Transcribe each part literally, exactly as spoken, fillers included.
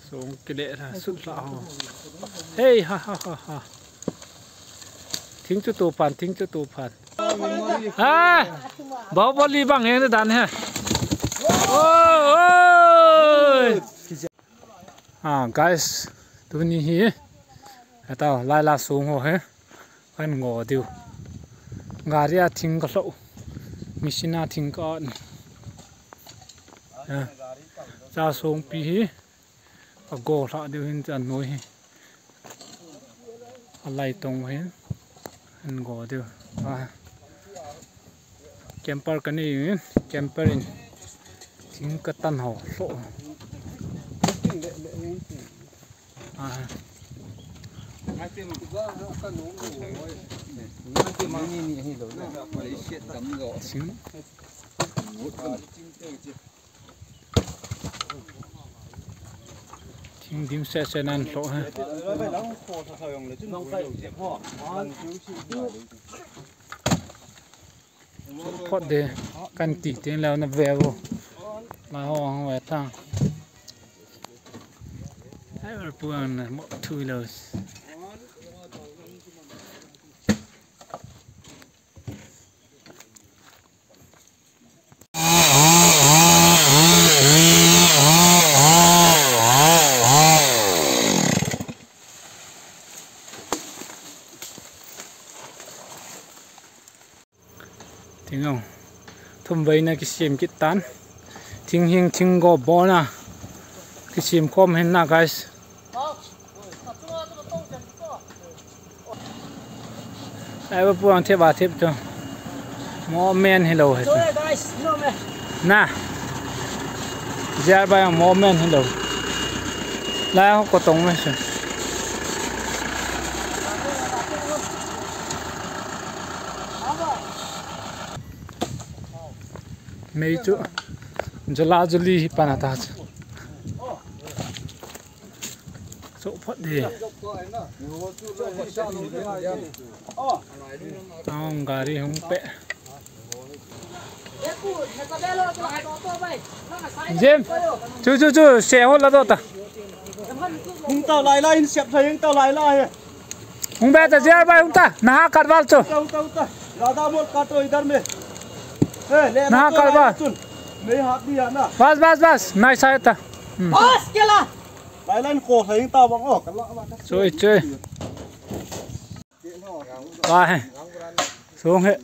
Song kile la sut la ho. Hey, ha, ha, ha, ha. Thing chu to phan, thing chu to phan. Ha! Bahubali bang he dan he. Oh, oh! Ah, guys, tuni hi. Hetao, lai la song ho he. Kan ngo diu. Gari a thing ka hloh. Machine a thing ka on. Ah. Cha song pi hi. A go hla diu hin chan noi hi. A lai tong hin. An go diu. A. Camper ka nei in, camper in. Thing ka tan ho hlo. A. Thing. Thing dim seh seh nan hlo ha. Phot de kan ti tin leo na ve vo. Ma ho ang ve thang. Ai ver pu an mo thui lo. Thing ang. Thum vei na kisem kit tan. Thing hing thing go bona. Kisem khom hin na, guys. Ai ba puang thep ba thep to. Mo men hi lo he. Sorry guys, no man. Na. Jar ba mo men hi lo. Lai ho ko tong me se. Mei chu. Jula juli hi pana ta chu. So phot de. Ang gari hung pe. Jim, chu chu chu, se ho la do ta. Hung ta lai lai, in sep thai hung ta lai lai. Hung be ta, J R bhai hung ta. Naha katwal chu. Uta, uta, uta. Zyada mat kato idhar mein. Eh, le naha katwal. Chun. Main haath diya na. Bas, bas, bas. Nai sa ta. Hmm. Bas, kela. Thailand ko thai ta bang o, kala ba ta. Choi, choi. Ba he. Song he.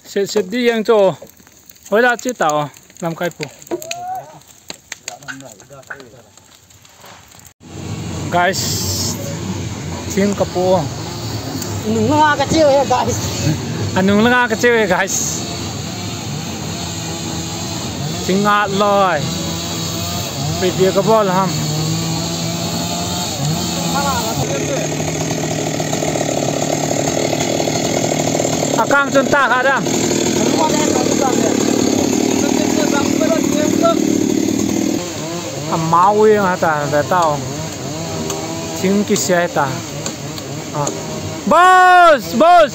Set, set di yang cho. Hoi la chi ta o, lamkai pu. Guys, thing ka pu. Nung langa ka cheu he, guys. Anung langa ka cheu he, guys. Thing ngat loi. Pi pi ka bol ham. Akang chun ta kha dam. Amau yang hata, dah tahu. Thing kisia hata. Ah. Bos, bos.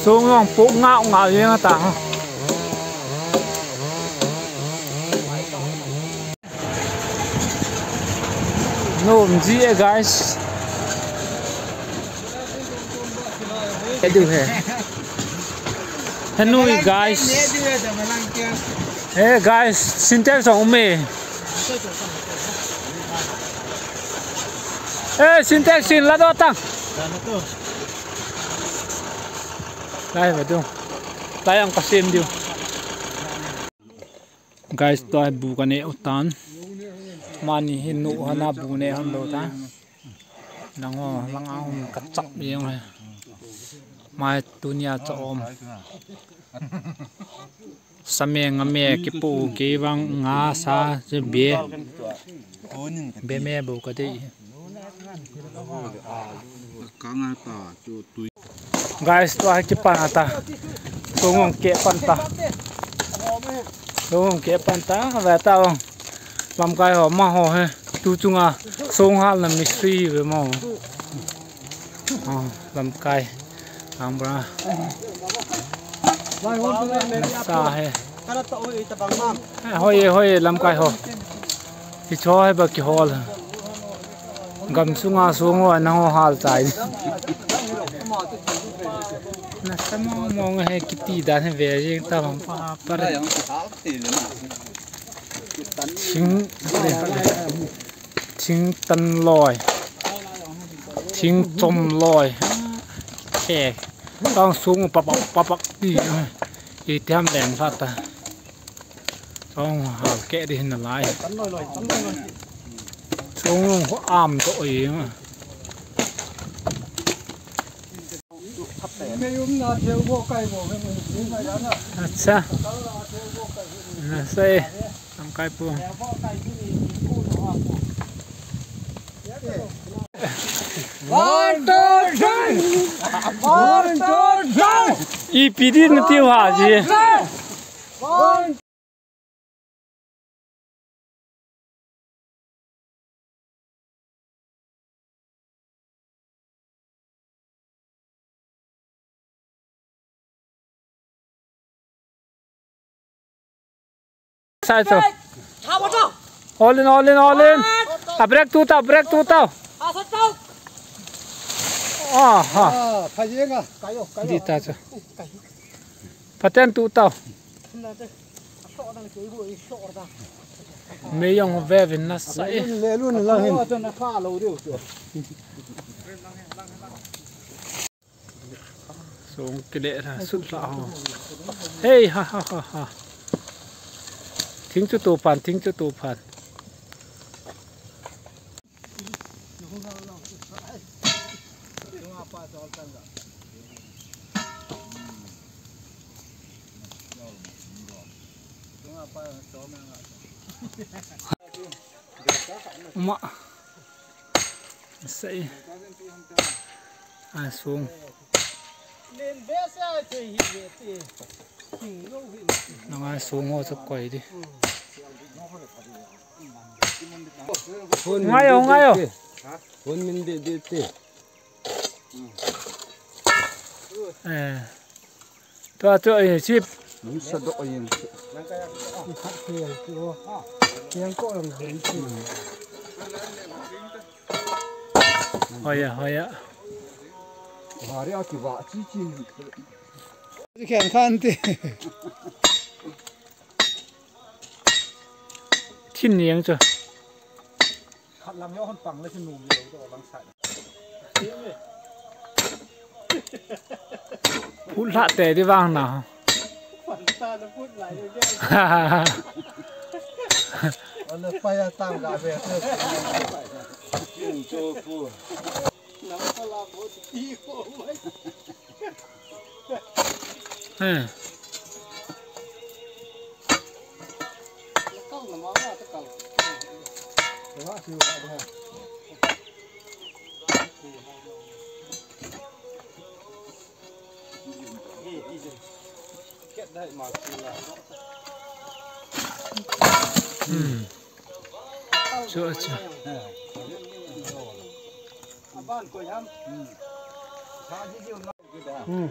Song yong pu ngau ngau yang hata. No, M G A, guys. Edu hai. Hanu hi, guys. Hey, guys, Sintex song ume. Hey, Sintex sin la do tang. Lai ba du. Lai ang kasim diu. Guys, tua hi bu ka neh u tan. Mani hi nu hana bu neh hon lou ta. Nang ho, lang a hon ka chap jeng he. Mai tunia cha om. Sa me nga me kipu kei vang nga sa je be. Be me bu ka dei. Guys, tua hi kipan ta. Song ong ke pan ta. Song ke pan ta, ve ta ong. Lamkai ho, amaho hi tu chunga song halna mistri ve mo. Ah, lamkai. Lamkai. Nasa hi. Eh, hoi, hoi, lamkai ho. Hicho hi ba kihol. Gamsunga song ho, nangho hal chai. Nasa mong mong hi, kiti dan hi ve jing ta bang pa pa re. Thing, thing tan loi. Thing chom loi. Khe. Tang song papak papak ti. Iti ham leng phat ta. Song hal ke di hin lai. Song ho am to oi. Acha. Nasa e. Lamkai pu. One, two, three. One, two, three. Ipi di na tiu ha ji. One. Sai to. All in, all in, all in. A break tu tau, break tu tau. Aha. Ah, phai jeng a. Di ta chu. Phaten tu tau. Mei jong ve vin nasa e. Le lun lang hin. Song kile la sut la ho. Hei, ha, ha, ha, ha. Thing chu tu phan, thing chu tu phan. Uma. Sei. A song. Nanga song ho chu koi di. Ngai o, ngai o. Hon min de de te. Eh. Tua chu, eh, sip. Mun sa do yen. Hoiya, hoiya. Hari a kiva chi chi. Khen khan ti. Thin niang chu. Khat lam yo hon pang le chu num lo to lang sai. Phut lhah te di vang na. Pan sa na phut lai le. Ole pa ya tang ga ve. Kin cho pu. Nam pa la bo ti ko mai. Hmm. Hmm. Chu, chu. Hmm.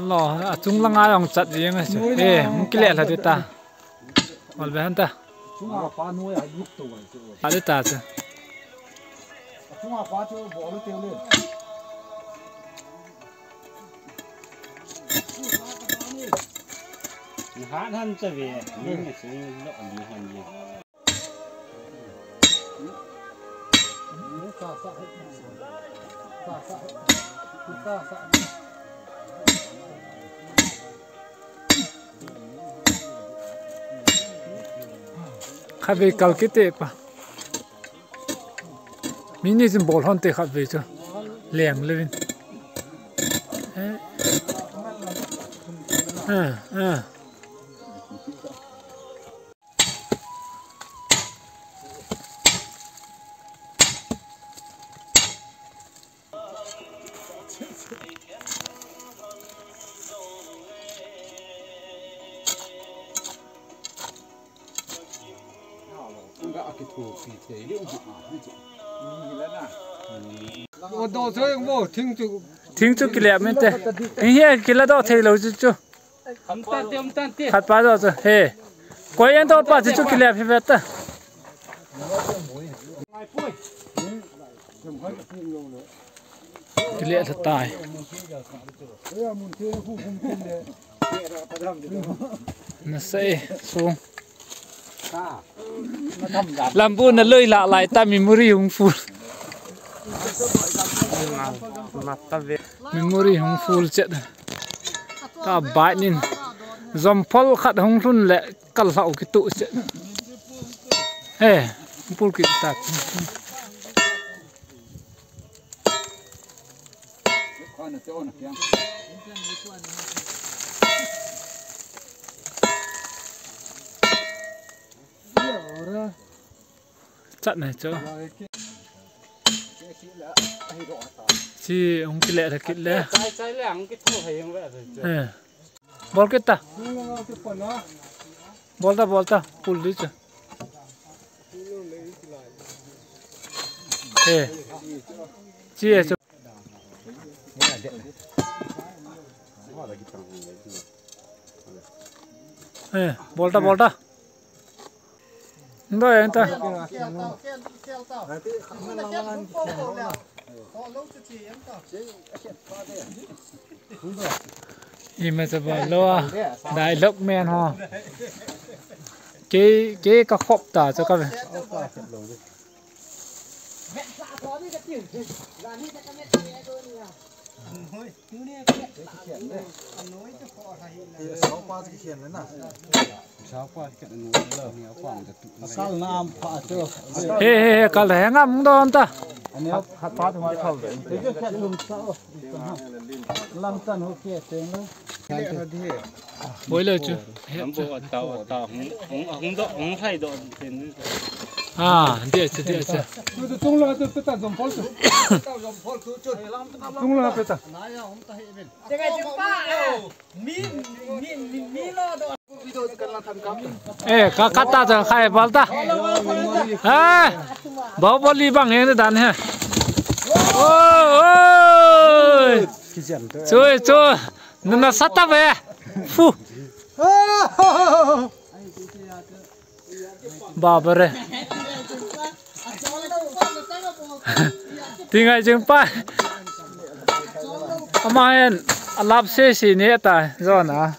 Lo, achung langa jong chat jeng a chu. Eh, hung kile lha ding ta. Ol be han ta. Chunga pa noi a lut to ai chu. A le ta chu. Chunga pa chu bol te le. Han han cha ve. Ni ni sung lo ni han ye. Khatvei kal kit te pa. Mini sin bol hon te khatvei chu. Leng levin. Eh. Ah, ah. Thing chu kile min te. Hi hi kile do thei lo chu chu. Khat pa do chu. He. Koi en do pa chu kile phi vet ta. Kile tha tai. Na sei sung. Lambu na loi la lai ta memory hung full. Memory hung full chet. Ta bai nin. Zom phol khat hung lhun le kal hlau kitu chet. He, pul kitu ta. Chat nai chu. Chi hung kile tha kit le. Chai, chai le, hung kitho hai hung ve. Eh. Bol kit ta. Bol ta, bol ta. Pul di chu. Eh. Chi e chu. Eh, bol ta, bol ta. Ndo e ta. Ima cha ba lo a, dialogue man ho. Ke, ke ka khop ta cha ka ve. He, he, he, kal he ngam don ta. Boi le chu. He chu. Ah, dia chu, dia chu. Eh, ka, ka ta cha khai bal ta. Eh, Bahubali bang he dan he. Oi, oi. Choi, choi. Na, na sa ta ve. Fu. Ba ba re. Ti ngai jing pa. Ama hen alap se si ne ta zona.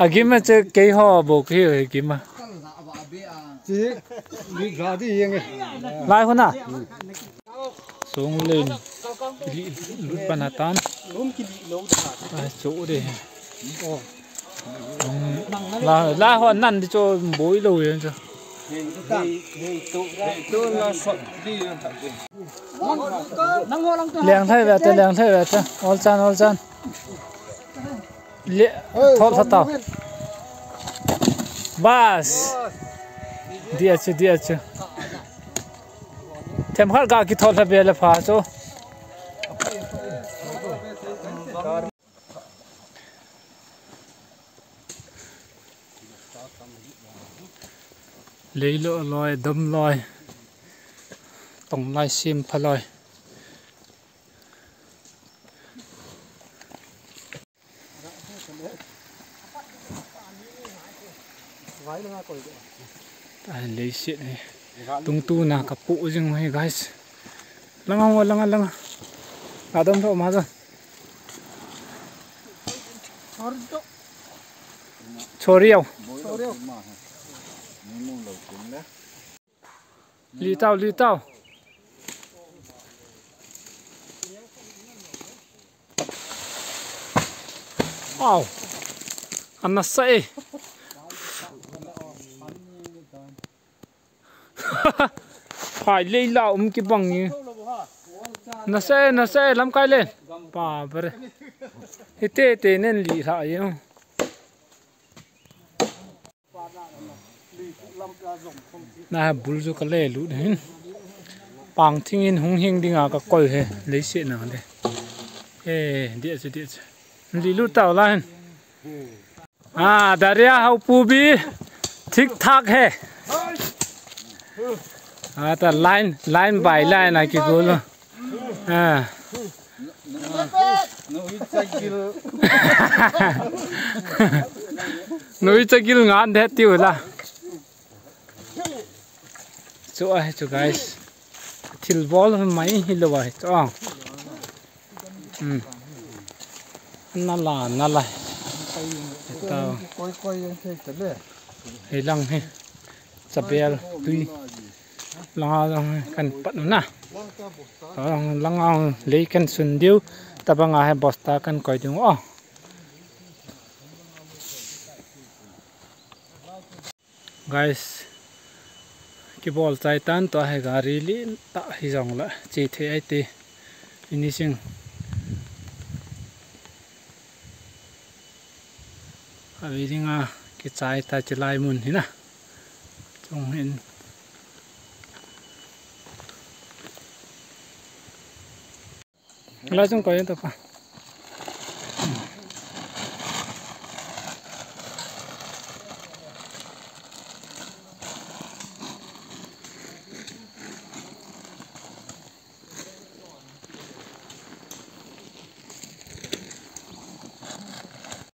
Agim a che kei ho bo ki agim a. Chi, mi ga di yeng e. Lai huna. Sung len. Lut pan atan. Ai, chu de. La, la ho nan di chu boi lo yeng chu. Leng thai ve te, leng thai ve te. Ol chan, ol chan. Le, thol tha tau. Bas. Dia chu, dia chu. Them khat ga kithol tha be le pha chu. Leilo loi, dom loi. Tong lai sim pha loi. Ai, leiset hi. Tungtuna ka pu jing hi, guys. Langa ho, langa, langa. Adam tho ma ja. Chori au. Li tau, li tau. Au. Ana sa e. Phai lei la um kibang ni. Na sa e, na sa e, lamkai le. Pa bre. Hite te nen li la e. Na bul chu ka le lut hin. Pang thing in hung hing dinga ka koi he, leiset na le. Eh, dia chu, dia chu. Li lut tau la hin. Ah, Daria hau pu bi. Thik thak he. Ata line, line by line a kigol. Ah. Nuichagil. Nuichagil ngan de tiu la. Chu ahi chu guys. Thil bol mai hi lo ahi chu. Hmm. Nala, nala. Tao. Koi, koi, yang thei ta le. Hei lang hi. Chabel tui. Langa lang hi kan pat na. Tao lang, langa lei kan sun diu. Tabanga hi bosta kan koi diu. Oh. Guys, kibol chai tan tua hi gari lentah hi jong la che thei ai ti. Finishing. Avi dinga kichai ta chilai mun hi na. Chung hin. Lai chung koi ta pa.